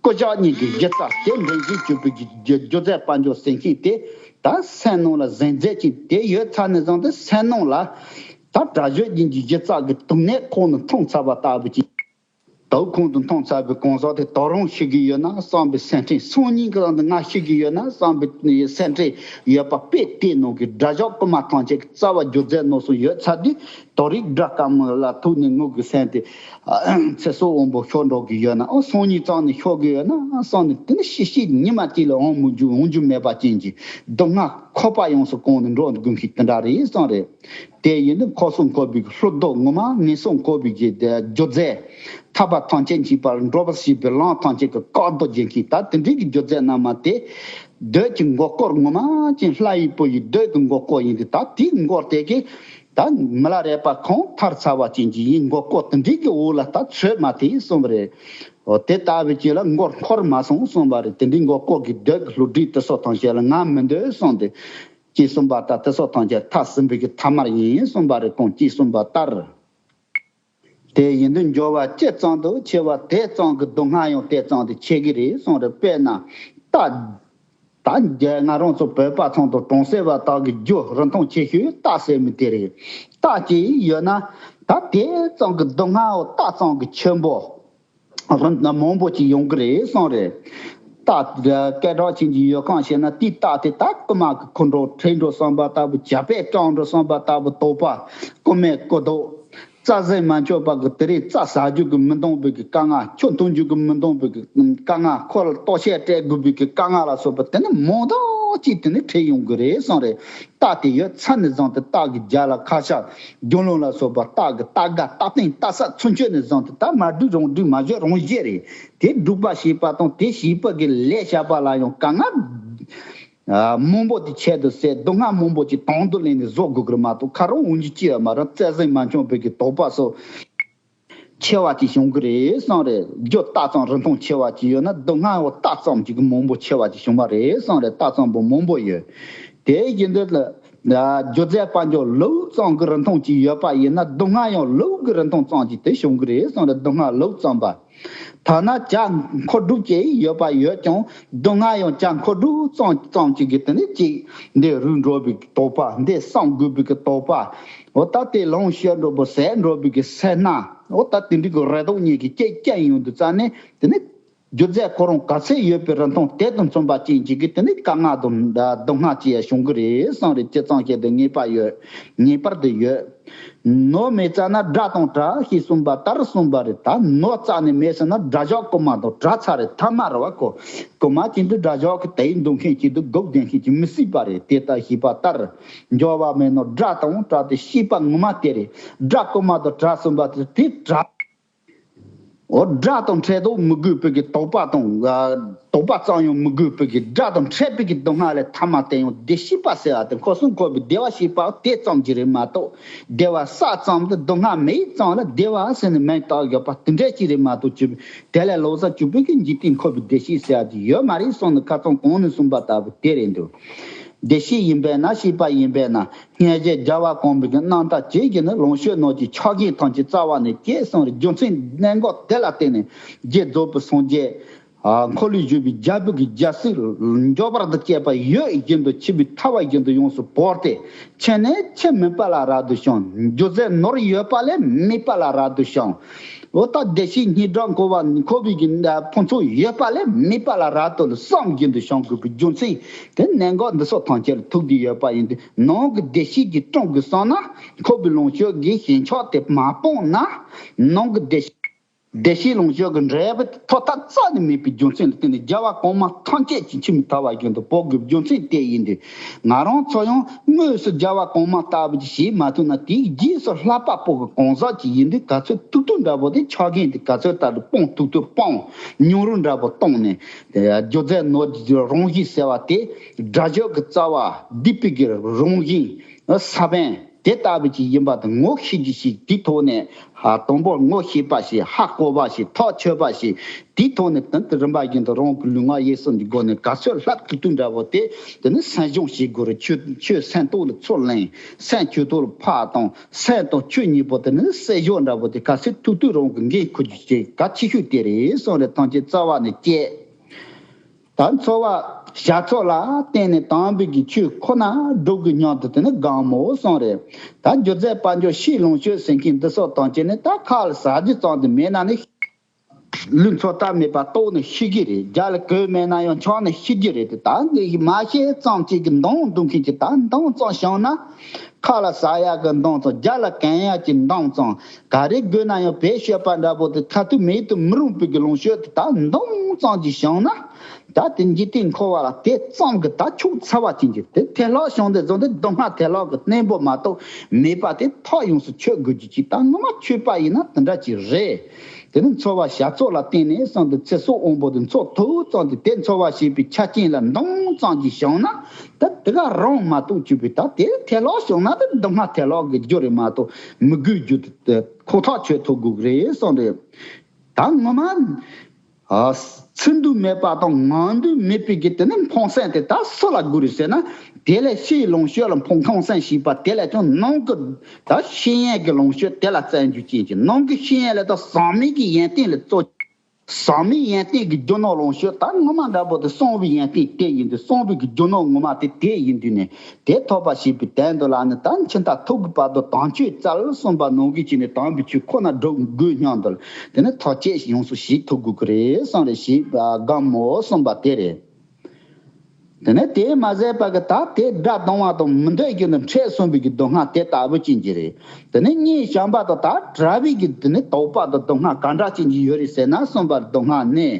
རྐུ་ཇག་གཉིས་ཀྱི་གཞི་རྩ་དེ་འདྲེན་བྱེད་གྱུར་པའི་རྒྱུ་རྫས་དཔལ་འབྱོར་ཟིན་མཁན་དེ་ད་སེམས་ནང་ལ་ཟིན་མཛད་ཅིང་དེ་ཡོད་ཚར་ནས་བཟུང་སྟེ་སེམས་ནང་ལ་ད་དགྲ་གཅོད་གཉིས་ཀྱི་གཞི་རྩ་གི་དུག་ནད་ཁོང་ནས་འཐུང་ཚར་བ་ལྟ་བུ་ཅིག་དུག་ཁོང་དུ་འཐུང་ཚར་བའི་གང་ཟག་དེ་ད་རུང་ཤི་གི་ཡོད་ན་བསམ་པའི་སེམས་ཁྲལ། སང་ཉིན་གི་ལམ་དུ་ང་ཤི་གི་ཡོད་ན་བསམ་པའི་སེམས་ཁྲལ་ཡོད་པ་དཔེ་དེ་ནང་གི་དགྲ་ཇག་རྐུ་མ་ཐམས་ཅད་ཀྱི་རྩ་བ་སྒྱུ་རྩལ་ནོར་སོང་ཡོད་ཚར་དུས། དོ་རིགས་དགྲ་དཀར་མོ་ལ་ཐུག་ནས་ངུ་གི་སེམས་དེ། ཚེ་སྲོག་དབང་པོ་ཤོར་འགྲོ་གི་ཡོད་ན། ཨོ་སང་ཉིན་ཙམ་ནས་ཤོར་གི་ཡོད་ན་བསམ་ནས་དེ་ནི་ཤི་ཤི་ཉི་མ་གཅིག་ལ་འོང་མི་རྒྱུ་འོང་རྒྱུ་མེད་པ་ཅན་གྱི་སྡུག་བསྔལ་ཁོག་པ་ཡོངས་སུ་གང་ནས་འགྲོ་དགོས་མཁན་དེ་འདྲ་རེད་གསུངས་རེད། དེ་ཡིན་དུས་འཁོར་གསུམ་འཁོར་བའི་ལྷོ་ལྡོག་ངོ་མ་ངན་སོང་འཁོར་བའི་གི་སྒྱུ་རྩལ། ཐར་པ་ཐམས་ཅད་མཁྱེན་པར་འགྲོ་བར་བྱེད་པའི་ལམ་ཐམས་ཅད་ཀྱི་བཀག་རྡོ་རྒྱན་མཁན་ད་དེ་འདྲའི་གི་སྒྱུ་རྩལ་རྣམ་པ་དེ། འདོད་ཀྱི་མགོ་སྐོར་ངོ་མ་ཅན་ལྷ་ཡི་བུ་ཡི་འདོད་ཀྱི་མགོ་སྐོར་ཡིན་ཏེ། ད་དེའི་མགོ་དེ་གིས་ད་མི་ལ་རས་པ་ཁོང་ཐར་ཚར་བ་ཅན་གྱི་ཡིན། མགོ་སྐོར་དེ་འདྲའི་གི་འོག་ལ་ད་ཚོད་མ་ཐེ་གསུངས་པ་རེད། འོ་དེ་ལྟ་བུའི་ཅིག་ལ་མགོ་འཁོར་མ་སོང་གསུངས་པ་རེད། དེ་འདྲའི་མགོ་སྐོར་གྱི་འདོད་ཀྱི་བསླུ་བྲིད་དེ་སོགས་ཐམས་ཅད་ལ་ང་མི་འདོད་གསུངས་ཏེ། ཅེས་གསུངས་པ་ལྟར་དེ་སོགས་ཐམས་ཅད་ཐ་ཟིན་པའི་གི་ཐ་མལ་ཡིན་གསུངས་པ་རེད། ཁོང་ཅེས་གསུངས་པ་ལྟར། དེ་ཡིན་དུས་འབྱོར་བ་ཇི་ཙམ་དུ་ཆེ་བ་དེ་ཙམ་གྱི་སྡུག་བསྔལ་ཡང་དེ་ཙམ་དུ་ཆེ་གི་རེད་གསུངས་རེད། དཔེར་ན། རྟ། ད་རྒྱ་ང་རང་ཚོ་བོད་པ་ཚང་དུ་གྲོང་གསེབ་པ་དག་གི་རྒྱུ་རིན་ཐང་ཆེ་ཤོས་རྟ་ཟེར་མི་དེ་རེད། རྟ་གཅིག་ཡོད་ན་ད་དེ་ཙམ་གྱི་སྡུག་བསྔལ་བོ་རྟ་ཙམ་གྱི་ཆེན་པོ་རིན་མང་པོ་ཅིག་ཡོང་གི་རེད་གསུངས་རེད། རྟ་སྐད་གྲགས་ཅན་གྱི་ཡོད་ཁང་བྱས་ན་དེའི་རྟ་དེ་ད་རྐུ་མ་གི་ཁུ་འགྲོ་ཁྲེལ་འགྲོ་བསམ་པ་ལྟ་བུ། ཇ་པད་སྐྲངས་འགྲོ་བསམ་པ་ལྟ་བུ། དོགས་པ་རྐུ་མའི་རྐུ་དོགས། རྩྭ་ཟན་མ་མཆོད་པ་གི་དེ་རིང་རྩྭ་ཟ་རྒྱུ་གི་མི་འདང་བའི་གི་དཀའ་ངལ། ཆུ་འཐུང་རྒྱུ་གི་མི་འདང་བའི་གི་དཀའ་ངལ། ཁོ་ལ་ལྟོ་ཆས་སྤྲད་དགོས་པའི་གི་དཀའ་ངལ་ལ་སོགས་པ་དེ་ནི་མང་དག་ཅིག་དེ་ནི་འཕྲད་ཡོང་གི་རེད་གསུངས་རེད། རྟ་དེ་ཡོད་ཚད་ནས་བཟུང་སྟེ་རྟ་གི་རྒྱ་ལ་ཁ་ཤ་རྒྱུ་ལོང་ལ་སོགས་པ། རྟ་གི་རྟ་སྒ་རྟ་སྟེང་རྟ་ས་ཚུན་ཆད་ནས་བཟུང་སྟེ་ད་མ་བསྒྲིགས་རང་བསྒྲིགས་མ་བྱས་རང་བཞེས་རེད། དེ་སྒྲུག་པ་བྱེད་པ་དང་དེ་བྱེད་པ་གི་ལས་བྱ་བ་ལ་ཡང་དཀའ་ངལ། ཨ། མང་པོ་དེ་ཆེད་དུ་སེལ། སྡུག་བསྔལ་མང་པོ་ཅིག་དང་དུ་ལེན་ནས་བཟོ་དགོས་ཀྱི་རེད་མ་གཏོགས་ཁ་རོག་འོང་རྒྱུ་ཅི་ཡོད་མ་རེད། རྩྭ་ཟན་མ་མཆོད་པའི་གི་དོགས་པ་སོགས་ཆེ་བ་ཅིག་བྱུང་གི་རེད་གསུངས་རེད། རྒྱུ་རྟ་ཙམ་རིན་ཐང་ཆེ་བ་ཅིག་ཡོད་ན་སྡུག་བསྔལ་བོ་རྟ་ཙམ་ཅིག་གི་མང་པོ་ཆེ་བ་ཅིག་བྱུང་བ་རེད་གསུངས་རེད། རྟ་ཙམ་པོ་མང་པོ་ཡོད། དེ་བཞིན་དུ་ལ་རྒྱུ་རྫས་དཔལ་འབྱོར་ལུག་ཙམ་གྱི་རིན་ཐང་ཅིག་ཡོད་པ་ཡིན་ན་སྡུག་བསྔལ་ཡང་ལུག་གི་རིན་ཐང་ཙམ་ཅིག་དེ་བྱུང་གི་རེད་གསུངས་རེད། སྡུག་བསྔལ་ལུག་ཙམ་པ། ཐ་ན་བྱ་མཁོ་སྒྲུབ་ཅིག་ཡོད་པ་ཡོད་ཀྱང་སྡུག་བསྔལ་ཡང་བྱ་མཁོ་སྒྲུབ་ཙམ་ཙམ་ཅིག་གི་དེ་ནི་གཅིག་འདི་རུལ་འགྲོ་བའི་དོགས་པ། འདི་བསམ་དགོས་པའི་གི་དོགས་པ། འོ་ད་དེ་ལོངས་སྤྱོད་འགྲོ་བ་ཟད་འགྲོ་བའི་གི་སེར་སྣ། འོ་ད་དེ་འདྲའི་གི་རེ་དོགས་གཉིས་ཀྱི་སྐྱེ་རྐྱེན་ཡོང་དུས་ཙ་ནས་དེ་ནི་རྒྱུ་རྫས་ཁོ་རང་ག་ཚད་ཡོད་པའི་རིན་ཐང་དེ་དང་མཚུངས་པ་ཅན་ཅིག་གི་དེ་ནི་དཀའ་ངལ་དང་སྡུག་བསྔལ་ཅིག་ཡང་བྱུང་གི་རེད་གསུངས་རེད། ཅི་ཙམ་བྱས་ཏེ་ངེས་པ་ཡོད། ངེས་པར་དུ་ཡོད། ནོར་མེད་རྩ་ན་དགྲ་དང་བྲལ་ཞེས་གསུངས་པ་ལྟར་གསུངས་པ་རེད། ད་ནོར་རྩ་ནས་མེད་ཟེར་ན་དགྲ་ཇག་རྐུ་མ་དང་བྲལ་ཚར་རེད། ཐ་མ་རེད་བ་ཁོ། རྐུ་མ་ཅན་དུ་དགྲ་ཇག་གི་དེའི་འདུག་མཁན་ཅིག་ཏུ་སྒུག་བསྡད་མཁན་ཅིག་མི་སྲིད་པ་རེད། དེ་ལྟར་ཞེས་པ་ལྟར། འབྱོར་བ་མེད་ན་དགྲ་དང་བྲལ་ཏེ་ཤེས་པ་ངོ་མ་དེ་རེད། དགྲ་རྐུ་མ་དང་བྲལ་གསུངས་པ་དེ་དེ་བྲལ། འོ་དགྲ་དང་འཕྲད་དོགས་མི་དགོས་པའི་གི་དོགས་པ་དང་། ཨ། དོགས་པ་ཙམ་ཡང་མི་དགོས་པའི་གི་དགྲ་དང་འཕྲད་པའི་གི་སྡུག་བསྔལ་ལས་ཐ་མ་དེ་ཡང་བདེ་གཤེགས་པ་ཟེར་བ་དེ་འཁོར་གསུམ་འཁོར་བའི་བདེ་བར་གཤེགས་པ་དེ་ཙམ་གྱིས་རེད་མ་གཏོགས། བདེ་བ་བསགས་ཙམ་དུ་སྡུག་བསྔལ་མེད་ཙམ་ལ་བདེ་བ་ཟེར་ནས་མིང་བཏགས་ཡོད་པ་དེ་འདྲ་ཅིག་རེད་མ་གཏོགས་ཅི། དེ་ལས་ལོགས་སུ་གཅིག་པུའི་གི་འཇིག་རྟེན་འཁོར་བའི་བདེ་གཤེགས་ཟེར་བ་དེ་ཡོད་མ་རེད་གསུངས་ནས་ཁ་སང་གོང་ནས་གསུངས་པ་ལྟ་བུ་དེ་རེད་འདུག་བདེ་གཤེགས་ཡིན་པས་ན་གཤེགས་པ་ཡིན་པས་ན། སྙན་བརྒྱུད་རྒྱལ་བ་གོང་མའི་གི་རྣམ་ཐར་ཇི་བཞིན་ནི་ལོངས་སྤྱོད་རྣམས་ཀྱི་ཆ་རྐྱེན་ཐམས་ཅད་རྩ་བ་ནས་བཅད་གསུངས་རེད། རྒྱུ་མཚན་གནད་འགག་དེ་ལ་བརྟེན་ནས་རྗེ་རྫོགས་པའི་སངས་རྒྱས་འཁོར་ལོས་སྒྱུར་བའི་རྒྱལ་པོ་གི་རྒྱལ་སྲིད་འབྱོར་པ་དང་བཅས་པ་ཡོད་བཞིན་དུ་འཆི་བའི་ཐ་བ་བཞིན་དུ་ཡོངས་སུ་བོར་ཏེ། འཆི་ནས་ཆེས་མེད་པ་ལ་རབ་ཏུ་བྱུང་། རྒྱུ་རྫས་ནོར་ཡོད་པ་ལས་མེད་པ་ལ་རབ་ཏུ་བྱུང་། འོ་ད་བདེ་གཤེགས་སྙིང་ཁྲག་འཁོར་བ་འཁོར་བའི་གི་ཕུན་ཚོགས་ཡོད་པ་ལས་མེད་པ་ལ་རབ་ཏུ་བསམ་བཞིན་དུ་བྱུང་དགོས་པའི་རྒྱུ་མཚན་དེ་གནད་འགག་འདི་སོགས་ཐམས་ཅད་ལ་ཐུག་བསྡད་ཡོད་པ་ཡིན་ཏེ། ནང་གི་བདེ་གཤེགས་ཀྱི་དྲུང་གི་བསམ་ན་འཁོར་བའི་ལོངས་སྤྱོད་ཀྱི་ཞེན་ཆགས་དེ་མ་སྤངས་ན། ནང་གི་བདེ་བདེ་གཤེགས་ལོངས་སྤྱོད་ཀྱི་འབྲས་བུ་ཐོབ་ཐབས་རྩ་ནས་མེད་པའི་རྒྱུ་མཚན་ལ་བརྟེན་ནས་རྒྱལ་བ་གོང་མ་ཐམས་ཅད་ཀྱི་འཆི་མེད་ཐར་བ་བཞིན་དུ་བོར་དགོས་པའི་རྒྱུ་མཚན་དེ་ཡིན་ཏེ། ང་རང་ཚོ་ཡང་དངོས་སུ་རྒྱལ་བ་གོང་མ་ལྟ་བུ་ཅིག་བྱེད་མ་ཐུབ་ན་དེའི་རྗེས་སུ་བསླབ་པ་པོ་གི་གང་ཟག་ཅིག་ཡིན་དུས་ག་ཚོད་ཐུབ་ཐུབ་འདྲ་པོ་དེ་ཆ་རྐྱེན་དེ་ག་ཚོད་ལྟར་དུ་སྤོང་ཐུབ་ཐུབ་སྤོང་། ཉུང་རུ་འདྲ་པོ་གཏོང་ནས། རྒྱུ་རྫས་ནོར་གྱི་རང་བཞིན་ཟེར་བ་དེ་དགྲ་ཇག་གི་རྩ་བ་སྡིག་པའི་གི་རང་བཞིན་ས་བོན་དེ་ལྟ་བུ་ཅིག་ཡིན་པ་དེ་ངོ་ཤེས་རྒྱུ་ཞིག་དེའི་ཐོག་ནས་ཧ་དང་པོར་ངོ་ཤེས་པ་ཞིག་ཧ་གོ་བ་ཞིག་ཐག་ཆོད་པ་ཞིག་དེའི་ཐོག་ནས་དོན་དུ་རིམ་པ་བཞིན་དུ་རང་གི་ལུས་ངག་ཡིད་གསུམ་གྱི་སྒོ་ནས་ག་ཚོད་བསླབ་ཐུབ་ཐུབ་འདྲ་པོ་དེ་དེ་ནི་སེམས་སྦྱོང་བྱེད་དགོས་རེད། ཆོས་ཆོས་སེམས་ཐོག་ལ་ཚུར་ལེན། སེམས་ཆོས་ཐོག་ལ་ཕར་གཏོང་། སེམས་དང་ཆོས་གཉིས་པོ་དེ་ནི་བསྲེ་སྦྱོར་འདྲ་པོ་དེ་ག་ཚོད་ཐུབ་ཐུབ་རང་གི་འགན་འཁུར་རྒྱུ་ཞིག་གལ་ཆེ་ཤོས་དེ་རེད་གསུངས་རེད། ཐམས་ཅད་རྩ་བ་ནས་བཅད། ད་འཚོ་བ་བྱ་ཚོགས་ལ་བརྟེན་ནས་དམ་པའི་གི་ཆོས་ཁོ་ན་སྒྲུབ་དགོས་སྙམ་དུ་དེ་ནི་དགའ་མོ་གསུངས་རེད། ད་རྒྱུ་རྫས་དཔལ་འབྱོར་ཕྱིའི་ལོངས་སྤྱོད་ཟེར་མཁན་འདི་སོགས་ཐམས་ཅད་ནི་ད་ཁ་ལ་ཟ་རྒྱུ་ཙམ་དུ་མེད་ན་ནི། ལུས་འཚོ་ཐབས་མེད་པ་ལྟོགས་ནས་ཤི་གི་རེད། རྒྱ་ལ་གོས་མེད་ན་ཡང་ཆག་ནས་ཤི་རྒྱུ་རེད་དེ། ད་ངས་མ་ཤེས་ཙམ་ཅིག་གི་འདང་འདུག་མཁན་གྱི་ད་འདང་ཙམ་བྱུང་ན། ཁ་ལ་ཟ་ཡག་གི་འདང་ཙམ། རྒྱ་ལ་གོན་ཡག་གི་འདང་ཙམ། ག་རེ་དགོས་ན་ཡང་བེད་སྤྱོད་པ་འདྲ་པོ་དེ་ཁ་ཐུག་མེད་དུ་མི་རུང་བའི་གི་ལོངས་སྤྱོད་དེ་ད་འདང་ཙམ་ཅིག་བྱུང་ན། ད་དེ་འཇིག་རྟེན་འཁོར་བ་ལ་དེ་ཙམ་གི་ད་ཆོག་ཚ་བ་ཅན་གྱི་དེ་ཐལ་ལོག་བྱུང་དེ་བཟོ་འདི་སྡུག་བསྔལ་ཐལ་ལོག་གི་གནས་པོ་མ་གཏོགས་མེད་པ་དེ་ཐག་ཡོངས་སུ་ཆོད་དགོས་རྒྱུ་ཅིག་ད་ངོ་མ་ཆོད་པ་ཡིན་ན་དེ་འདྲ་ཅིག་རེད། དེ་ནི་འཚོ་བ་བྱ་ཚོགས་ལ་བརྟེན་ནས་སོང་སྟེ་ཚེ་སྲོག་དབང་པོ་དེ་འཚོ་ཐུབ་ཙང་དེ་དེ་འཚོ་བ་བྱེད་པའི་ཆ་རྐྱེན་ལ་འདང་ཙམ་གྱིས་བྱུང་ན་ད་དེ་ག་རང་མ་གཏོགས་གཅིག་པུས་ད་དེ་ཐལ་ལོག་བྱུང་ན་ད་སྡུག་བསྔལ་ཐལ་ལོག་གི་རྒྱུ་རེད་མ་གཏོགས་མི་དགོས་རྒྱུ་དེ་ཁོ་ཐག་ཆོད་ཐུབ་དགོས་ཀྱི་རེད་གསུངས་རེད། ད་ངོ་མ། ཨ། ཚིག་འདུས་མེད་པ་དང་ངག་འདུས་མེད་པའི་གི་དེ་ནི་འཕངས་སེམས་དེ་ད་སུ་ལ་དགོས་རེད་ཟེར་ན། དེ་ལས་ཕྱིའི་ལོངས་སྤྱོད་ལ་འཕངས་འཕངས་སེམས་ཞེས་པ་དེ་ལས་ཀྱང་ནང་གི་ད་ཤེས་ཡོན་གྱི་ལོངས་སྤྱོད་དེ་ལ་བརྩོན་རྒྱུ་ཅན་གྱི་ནང་གི་ཤེས་ཡོན་ལས་ད་ཟག་མེད་ཀྱི་ཡོན་ཏན་ལ་བརྩོན། ཟག་མེད་ཡོན་ཏན་གྱི་རྒྱུ་ནོར་ལོངས་སྤྱོད་ད་ངོ་མ་འདྲ་པོ་དེ་གསང་བའི་ཡོན་ཏན་དེ་ཡིན་དུས་གསང་བའི་གི་རྒྱུ་ནོར་ངོ་མ་དེ་དེ་ཡིན་དུས་ནས། དེ་ཐོབ་པ་ཞེས་པའི་དོན་དུ་ལ་ནི་ད་འཆི་མཐའ་ཐུག་གི་བར་དུ་དམ་ཆོས་བཙལ་གསུངས་པ་ནང་བཞིན་བྱས་ནས་དམ་པའི་ཆོས་ཁོ་ན་སྒྲུབ་དགོས་སྙམ་དུ་དེ་ནི་ཐག་བཅད་ཡོངས་སུ་ཞིག་ཐུབ་དགོས་ཀྱི་རེད་གསུངས་རེད། ཞེས་སྒམ་མོ་གསུངས་པ་དེ་རེད། དེ་ནི་དེས་མ་ཟད་པ་གི་ད་དེ་དགྲ་སྡང་བ་དང་མི་འདོད་རྒྱུ་ནི་འཕྲད་གསུངས་པའི་གི་སྡུག་བསྔལ་དེ་ལྟ་བུ་ཅན་གྱི་རེད། དེ་ནི་གཉེན་བྱམས་པ་དང་ད་གྲྭ་པའི་གི་དེ་ནི་དོགས་པ་དང་སྡུག་བསྔལ་ག་འདྲ་ཅན་གྱི་ཡོད་རེད་ཟེར་ན་གསུངས་པ་སྡུག་བསྔལ་ནི།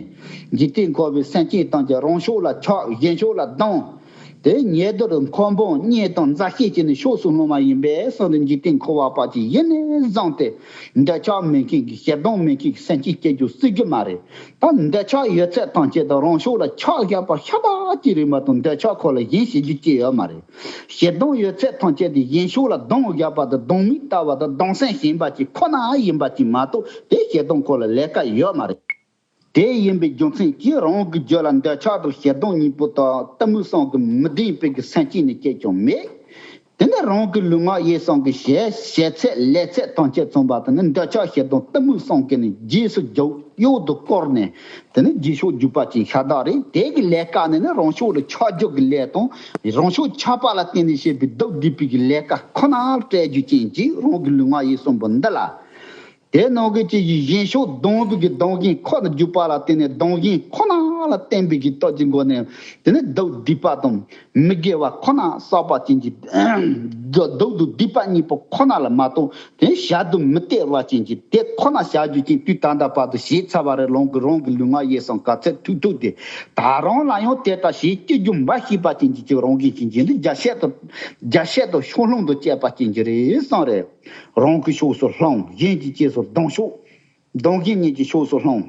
འཇིག་རྟེན་འཁོར་བའི་སེམས་ཅན་ཐམས་ཅད་རང་ཕྱོགས་ལ་ཆགས་གཞན་ཕྱོགས་ལ་སྡང་། དེ་ཉེ་དུར་འཁོན་པོ་གཉེན་དང་མཛའ་བཤེས་བྱས་ནས་ཕྱོགས་སུ་ལྷུང་བ་ཡིན་པས་སོགས་ཏེ་འཇིག་རྟེན་འཁོར་བ་པ་ཅིག་ཡིན་ནས་བཟུང་སྟེ། འདོད་ཆགས་མེད་མཁན་གྱི་ཞེ་སྡང་མེད་མཁན་གྱི་སེམས་ཅན་སྐྱེ་རྒྱུ་སྲིད་རྒྱུ་མ་རེད། ད་འདོད་ཆགས་ཡོད་ཚད་ཐམས་ཅད་དང་རང་ཕྱོགས་ལ་ཆགས་བཞག་པ་ཤ་སྟག་ཅིག་རེད་མ་གཏོགས་འདོད་ཆགས་ཁོ་ལ་གཞན་བྱེད་རྒྱུ་ཅི་ཡོད་མ་རེད། ཞེ་སྡང་ཡོད་ཚད་ཐམས་ཅད་དེ་གཞན་ཕྱོགས་ལ་སྡང་བཞག་པ་དང་སྡང་མིག་ལྟ་བ་དང་སྡང་སེམས་ཞེན་པ་ཅིག་ཁོ་ན་ཡིན་པ་ཅིག་མ་གཏོགས་དེ་ཞེ་སྡང་ཁོ་ལ་ལས་ཀ་ཡོད་མ་རེད། དེ་ཡིན་པའི་རྒྱུ་མཚན་གྱིས་རང་གི་རྒྱུད་ལ་འདོད་ཆགས་དང་ཞེ་སྡང་གཉིས་པོ་དང་གཏི་མུག་གསུམ་གྱིས་མི་ལྡན་པའི་གི་སེམས་ཅན་ནི་སྐྱེས་ཀྱང་མེད། དེ་ནས་རང་གི་ལུས་ངག་ཡིད་གསུམ་གྱི་བྱེད་བྱེད་ཚད་ལས་ཚད་ཐམས་ཅད་མཚོན་པ་དེ་ནི་འདོད་ཆགས་ཞེ་སྡང་གཏི་མུག་གསུམ་གྱིས་ནི་རྗེས་སུ་རྒྱུག་གཡོག་ཏུ་བསྐོར་ནས་དེ་ནི་རྗེས་ཕྱོགས་རྒྱུག་པ་ཅིག་ཤ་སྟག་རེད། དེ་གི་ལས་ཀ་ནི་ནི་རང་ཕྱོགས་ལ་ཆགས་རྒྱུ་གི་ལས་དང་རང་ཕྱོགས་ཆགས་པ་ལ་བརྟེན་ནས་བྱས་པའི་སྡུག་བསྡུས་པའི་གི་ལས་ཀ་ཁོ་ན་སྤྲད་རྒྱུ་ཅན་གྱིས་རང་གི་ལུས་ངག་ཡིད་གསུམ་པོ་འདི་ལ། དེ་ནང་གི་ཅི་ཡི་གཞན་ཕྱོགས་སྡང་བའི་གི་སྡང་ཞེན་ཁོ་ན་རྒྱུག་པ་ལ་བརྟེན་ནས་སྡང་ཞེན་ཁོ་ན་ལ་བརྟེན་པའི་གི་སྟོབས་ཀྱི་སྒོ་ནས་དེ་ནི་སྡུག་བསྡུས་པ་དང་མི་དགེ་བ་ཁོ་ན་བསགས་པ་ཅན་གྱི་སྡུག་སྡུག་ཏུ་བསྡུས་པ་གཉིས་པོ་ཁོ་ན་ལ་མ་གཏོགས་དེ་ཞག་ཏུ་མི་སྟེར་བ་ཅན་གྱི་དེ་ཁོ་ན་བྱ་རྒྱུ་ཅན་དུས་ད་ལྟ་བར་དུ་བྱས་ཚར་བ་རེད། རང་གི་རང་གི་ལུས་ངག་ཡིད་གསུམ་ག་ཚད་ཐུག་ཐུག་དེ་ད་རང་ལ་ཡང་དེ་ལྟ་བྱེད་ཀྱི་རྒྱུ་འབའ་ཤེས་པ་ཅན་གྱི་ཅིག་རང་གི་ཅན་གྱི་འདི་རྒྱ་བཤད་དུ་རྒྱ་བཤད་དུ་ཕྱོགས་ལྷུང་དུ་བཅད་པ་ཅན་གྱི་རེད་གསུངས་རེད། རང་གི་ཕྱོགས་སུ་ལྷུང་། གཞན་གྱི་རྗེས་སུ་ལྡང་ཕྱོགས། ལྡང་གཞན་གཉིས་ཀྱི་ཕྱོགས་སུ་ལྷུང་